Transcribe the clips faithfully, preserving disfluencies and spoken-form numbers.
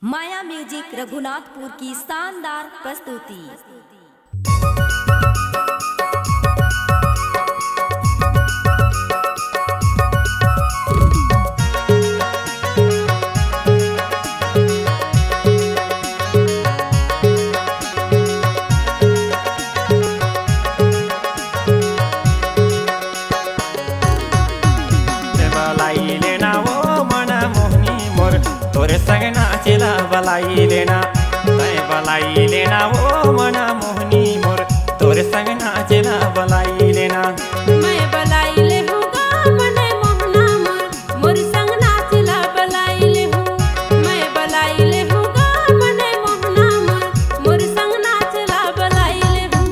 माया music Raghunathpur की शानदार प्रस्तुति। बलाई लेना वो मन मोहनी मोर, तोरे संग नाचेला बलाई लेना। तय बलाई लेना वो मन मोहनी मोर, तोरे संग नाचेला बलाई लेना। मैं बलाई ले हूँ गा मने मोहना मोर, मोर संग नाचेला बलाई ले हूँ। मैं बलाई ले हूँ गा मने मोहना मोर, मोर संग नाचेला बलाई ले हूँ।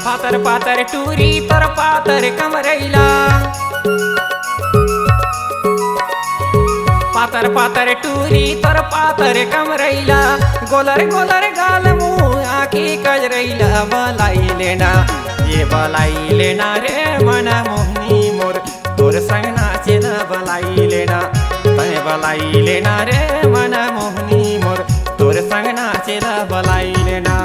पातर पातर टूरी तोर पातर कमरैला, पातर पातर टूरी तोर पातर कमरैला, गोलर गोलर गाल मुँह आँखी कजरैला, बलाई लेना ये बलाई लेना रे मन मोहनी मोर, तोर संग नाचेला बलाई लेना। तय बलाई लेना रे मन मोहनी मोर, तोर संग नाचेला बलाई लेना।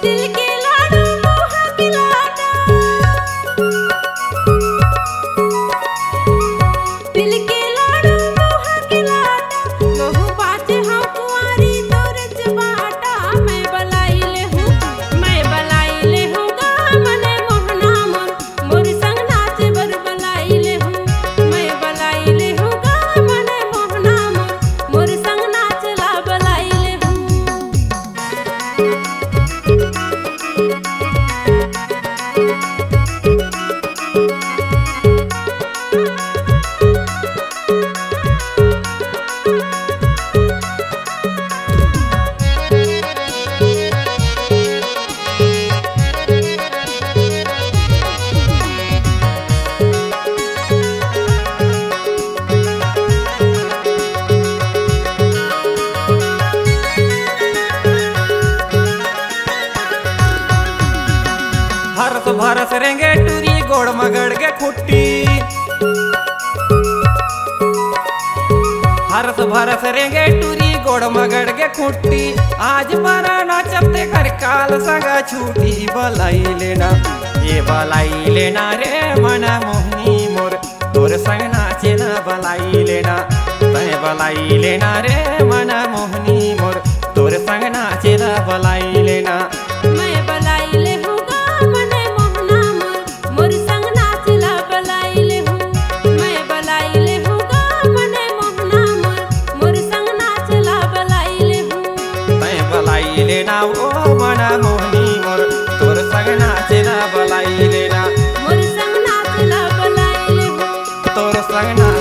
तिल के लाडू मोहा के लाटा, तिल के लाडू मोहा के लाटा, महू बाँचे हँव कुँवारी तोरे चबाटा। मैं बलाई ले हूँ, मैं बलाई ले हूँ गा मने मोहना मोर, मोर संग नाचे बर बलाई ले हूँ। मैं बलाई ले हूँ गा मने मोहना मोर, मोर संग नाचेला बलाई ले हूँ। हरस भरस रेंगे टूरी गोड़ म गड़ गे खूंटी। हरस भरस रेंगे टूरी गोड़ म गड़ गे खूंटी। आज बरा नाचब तेकर काल संग छूटी। बलाई लेना, ये बलाई लेना रे मन मोहनी मोर, तोर संग नाचेला बलाई लेना। तय बलाई लेना रे मन मोहनी मोर, तोर संग नाचेला बलाई लेना। मैं बलाई ले हूँ गा मने मोहना मोर, मोर संग नाचेला बलाई ले हूँ। मैं बलाई ले हूँ गा मने मोहना मोर, मोर संग नाचेला बलाई ले हूँ। तय बलाई लेना ओ मन मोहनी मोर, तोर संग नाचेला बलाई लेना। मोर संग नाचेला बलाई ले हूँ। तोर संग नाच